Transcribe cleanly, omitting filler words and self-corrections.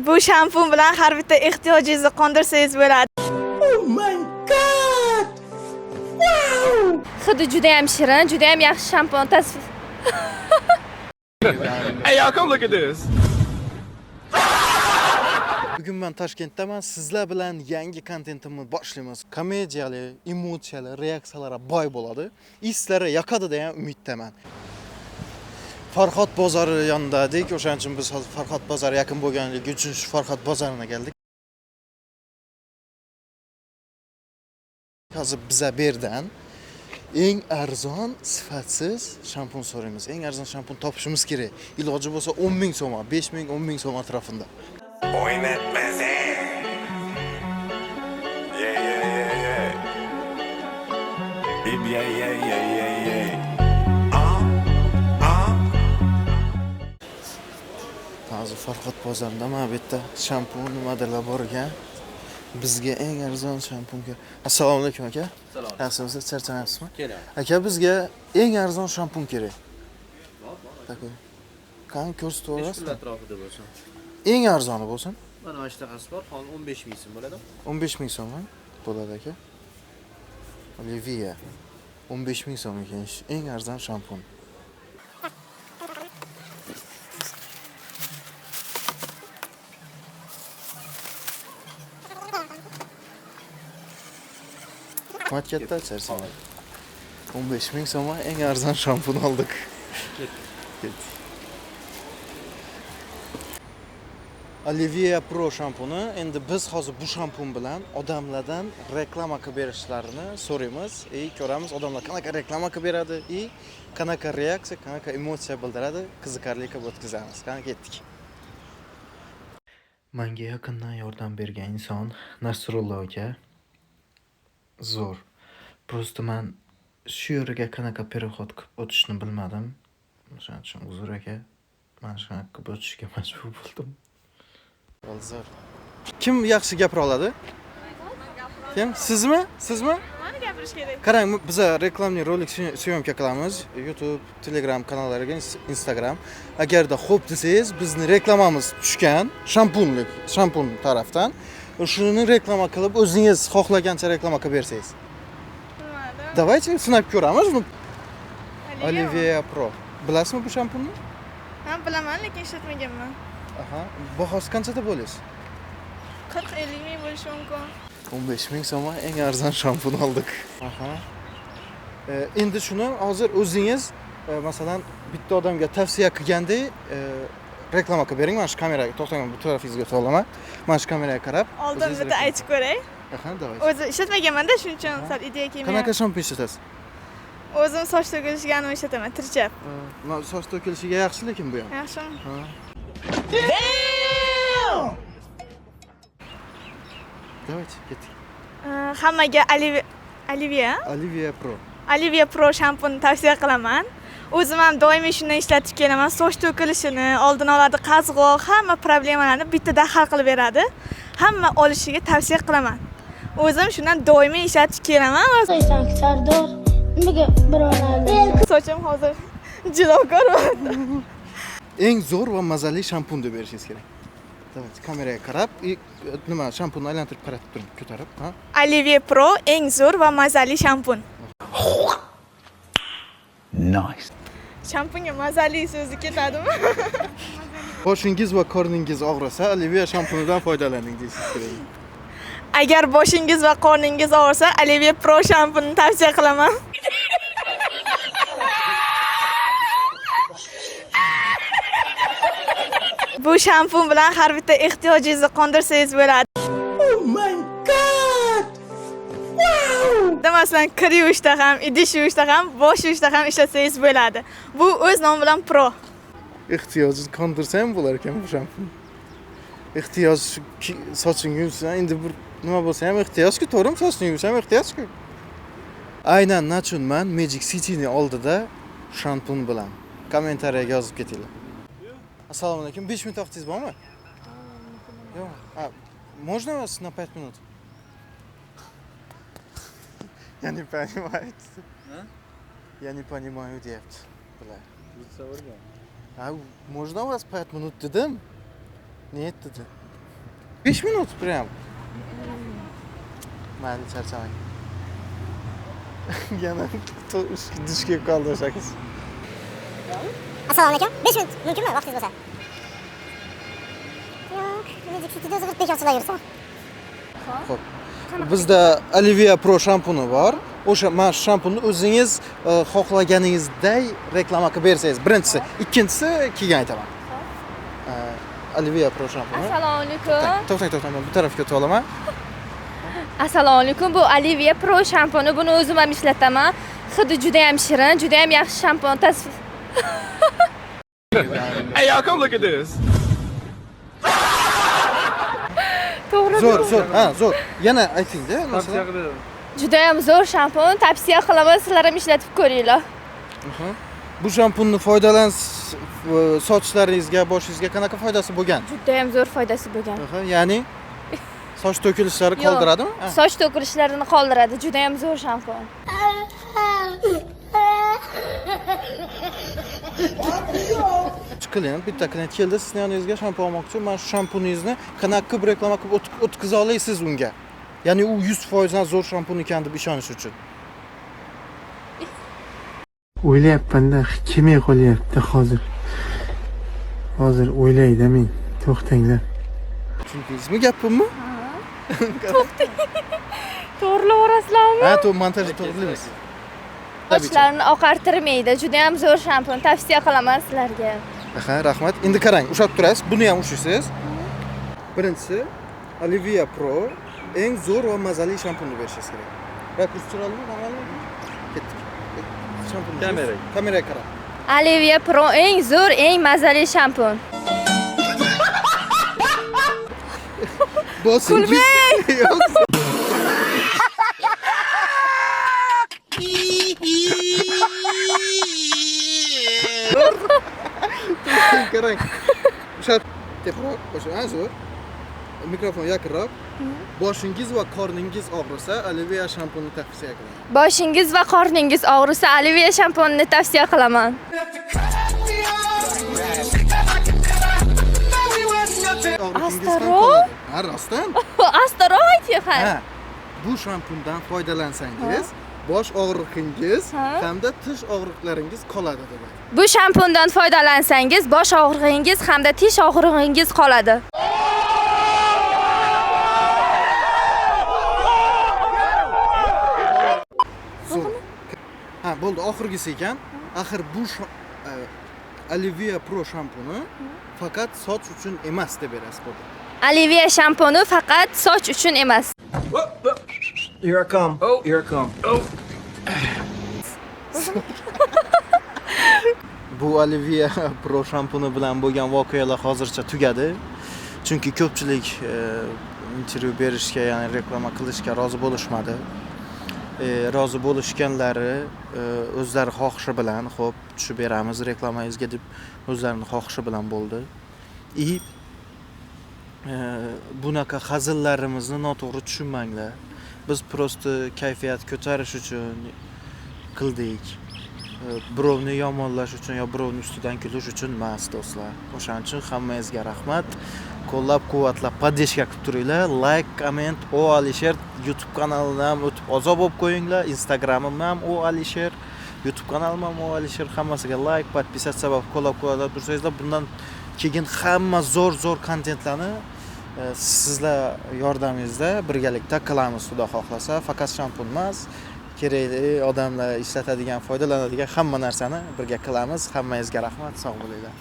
Bu shampun bilan har bitta ehtiyojingizni qondirsangiz bo'ladi. Hidi juda ham shirin, juda ham yaxshi shampun. Tasvir. Hey, y'all, come look at this. Bugun men Toshkentdaman. Sizlar bilan yangi kontentimni boshlaymiz. Komediyali, emotsiyali, reaksiyalara boy bo'ladi. Sizlarga yoqadi degan umiddaman. Farhod bozori yonida edik. O'shaning uchun biz hozir Farhod bozori yaqin bo'lganligi uchun shu Farhod bozoriga keldik. Hozir biza bu yerdan eng arzon sifatsiz shampun so'raymiz. Eng arzon shampun topishimiz kerak. Iloji bo'lsa 10 ming so'm, 5 ming, 10 ming so'm atrofida. Oynatma sen. Yeah, yeah, yeah, yeah. Yeah, yeah, yeah, yeah, yeah. Hozir Farhod bozorida mana bu yerda shampun nimadirlar bor ekan. Bizga eng arzon shampun kerak. Assalomu alaykum aka. Yaxshimisiz? Charchamayapsizmi? Aka, bizga eng arzon shampun kerak. Такой. Qani ko'rsatib olasizmi? Atrofida bo'lsin. Eng arzoni bo'lsin. Mana shunaqasi bor, hozir 15 ming so'm bo'ladi. 15 ming so'mmi? Bo'ladi aka. Olivia. 15 ming so'm ekan. Eng arzon shampun. Rahmat katta, charchamang. 15 ming so'mga eng arzon shampun oldik. Ketdik. Olivia Pro shampuni. Endi biz hozir bu shampun bilan odamlardan reklama qilib berishlarini so'raymiz и ko'ramiz odamlar qanaqa reklama qilib beradi и qanaqa reaksiya, qanaqa emotsiya bildiradi, qiziqarli qilib o'tkazamiz. Qani ketdik. Menga yaqindan yordam bergan inson Nasrullo aka. Zo'r. Просто man shu yerga qanaqa переход qilib o'tishni bilmadim. O'shaning uchun uzr aka. Man shunaqa qilib o'tishga majbur bo'ldim. Zo'r. Kim yaxshi gapira oladi? Kim? Sizmi? Sizmi? Mani gapirish kerak. Qarang, biza reklamli rolik syomka qilamiz. YouTube, Telegram kanallariga, Instagram. Agarda xo'p desangiz, bizni reklamamiz tushgan shampunlik, shampun tarafdan. Shuni reklama qilib, o'zingiz xohlagancha reklama qilib bersangiz. Bilmadim. Давайте sinab ko'ramiz. Buni. Olivia. Olivia Pro. Bilasizmi bu shampunni? Ha, bilaman, lekin ishlatmaganman. Aha. Bahosi qancha deb o'ylaysiz? 40-50 ming bo'lishi mumkin. 15 ming so'mga eng arzon shampun oldik. Aha. Endi shuni hozir o'zingiz masalan bitta odamga tavsiya qilgandek reklama qilib bering. Mana shu kameraga to'xtang, bu tarafingizga to'g'rilaman. Mana shu kameraga qarab. Oldin o'zingiz bitta reklama- aytib ko'ray. Aha, давайте. O'zi ishlatmaganman-da, shuning uchun sal ideya Qanaqa kelmayapti. shampun ishlatasiz? O'zim soch to'kilishiga ishlataman, tirchab. Ma soch to'kilishiga yaxshi lekin bu ham. Yaxshimi? Ha. Давайте, ketdik. Hammaga Olivia Olivia Olivia Pro. Olivia Pro shampuni tavsiya qilaman. O'zim ham doimiy shundan ishlatib kelaman. Soch to'kilishini oldini oladi, qazg'oq, hamma problemalarni bittada hal qilib beradi. Hamma olishiga tavsiya qilaman. O'zim shundan doimiy ishlatib kelaman va Sanki Sardor nimaga birovlarni sochim hozir jilokor bo'ldi. Eng zo'r va mazali shampun deb berishingiz kerak. Давайте kameraga qarab, и nima shampunni aylantirib qaratib turing, ko'tarib, ha? Olivia Pro eng zo'r va mazali shampun. Nice. Shampunga mazali so'zi ketadimi? Boshingiz va qorningiz og'risa, Olivia shampunidan foydalaning deysiz kerak. Agar boshingiz va qorningiz og'risa, Olivia Pro shampunini tavsiya qilaman. Bu shampun bilan har bitta ehtiyojingizni qondirsangiz bo'ladi. Masalan, kir yuvishda ham, idish yuvishda ham, bosh yuvishda ham ishlatsangiz bo'ladi. Bu o'z nomi bilan Pro. Ehtiyojingizni qondirsa ham bo'lar ekan bu shampun. Ehtiyoj sochingni yuvsa, endi bir nima bo'lsa ham ehtiyojku, to'g'rimi? Sochni yuvsa ham ehtiyojku. Aynan nachun man Magic City'ni oldida shampun bilan kommentariyaga yozib ketinglar. Assalomu alaykum. 5 minut vaqtingiz bormi? Yo'q. А, можно вас на 5 минут? Я не понимаю. Я не понимаю deyapti. Bular. Ha, можно вас 5 минут dedim. Нет dedi. 5 minut prям. Mayli, charchamang. Yana duch kelib qoldi o'sha qiz. Assalomu alaykum. 5 minut mumkinmi vaqtingiz bo'lsa? Yo'q, Magic City'da o'zi bir bekorchilar yursa. Xo'p. Bizda Olivia Pro shampuni bor. O'sha mana shu shampunni o'zingiz xohlaganingizdek reklama qilib bersangiz, birinchisi, ikkinchisi keyin aytaman. Olivia Pro shampuni. Assalomu alaykum. To'xtang, to'xtang, men bu tarafga o'tib olaman. Assalomu alaykum. Bu Olivia Pro shampuni. Buni o'zim ham ishlataman. Hidi juda ham shirin, juda ham yaxshi shampun. Hey, y'all, come look at this. To'g'ri. Zo'r, zo'r. Ha, zo'r. Yana ayting-da, masalan. Juda ham zo'r shampun. Tavsiya qilaman, sizlar ham ishlatib ko'ringlar. Bu shampunni foydalans sochlaringizga, boshingizga qanaqa foydasi bo'lgan? Juda ham zo'r foydasi bo'lgan. Ya'ni soch to'kilishlari Yo'q. qoldiradimi? Ha. Soch to'kilishlarini qoldiradi. Juda ham zo'r shampun. Klient, bitta klient keldi, sizni yoningizga shampun olmoqchi. Mana shu shampuningizni qanaqa qilib reklama qilib o'tkaza olasiz unga? Ya'ni u 100% dan zo'r shampun ekan deb ishonish uchun. O'ylayapman-da, kelmay qolyapti hozir. Hozir o'ylaydi men. To'xtanglar. Tushundingizmi gapimni? To'g'rilaverasizlarmi? Ha, to'g'ri, montajni to'g'rilaymiz. Sochlarni oqartirmaydi. Juda ham zo'r shampun. Tavsiya qilaman sizlarga. Aha, rahmat. Endi qarang, ushlab turasiz, buni ham ushlaysiz. Birinchisi Olivia Pro eng zo'r va mazali shampunni berishingiz kerak. Rakurs chiroylimi, normalmi? Ketdik. Shampun. Kameraga. Kameraga qarang. Olivia Pro eng zo'r, eng mazali shampun. Bosingiz. Yo'q. Qarang. Ushlab teparoq, boshing, ha, zo'r. Mikrofon yaqinroq. Boshingiz va qorningiz og'risa, Olivia shampunini tavsiya qilaman. Boshingiz va qorningiz og'risa, Olivia shampunini tavsiya qilaman. Og'riqingiz ham Astaroq? qoladi. Ha, rostdan? Astaroq ayting, ha. Ha. Bu shampundan foydalansangiz, bosh og'riqingiz hamda tish og'riqlaringiz qoladi demak. Bu shampundan foydalansangiz, bosh og'rig'ingiz hamda tish og'rig'ingiz qoladi. Zo'r. Ha, bo'ldi, oxirgisi ekan. Axir bu Olivia Pro shampuni faqat soch uchun emas deb berasiz bo'ldi. Olivia shampuni faqat soch uchun emas. Here I come. Oh, here I come. Oh. Bu Olivia Pro shampuni bilan bo'lgan voqealar hozircha tugadi. Chunki ko'pchilik intervyu berishga, ya'ni reklama qilishga rozi bo'lishmadi. Rozi bo'lishganlari o'zlari xohishi bilan, xo'p, tushib beramiz reklamangizga deb o'zlarining xohishi bilan bo'ldi. Bunaqa hazillarimizni noto'g'ri tushunmanglar. Biz prosta kayfiyat ko'tarish uchun qildik. Birovni yomonlash uchun yo birovni ustidan kulish uchun emas, do'stlar. O'shaning uchun hammangizga rahmat. Qo'llab-quvvatlab, podдержка qilib turinglar. Like, comment, O Alisher YouTube kanalini ham o'tib ozo bo'lib qo'yinglar. Instagramim ham O Alisher, YouTube kanalim ham O Alisher. Hammasiga like, podписаться va qo'llab-quvvatlab tursangizlar, bundan keyin hamma zo'r-zo'r kontentlarni sizlar yordamingizda birgalikda qilamiz, xudo xohlasa. Faqat shampun emas, kerakli odamlar ishlatadigan, foydalanadigan hamma narsani birga qilamiz. Hammangizga rahmat, sog' bo'linglar.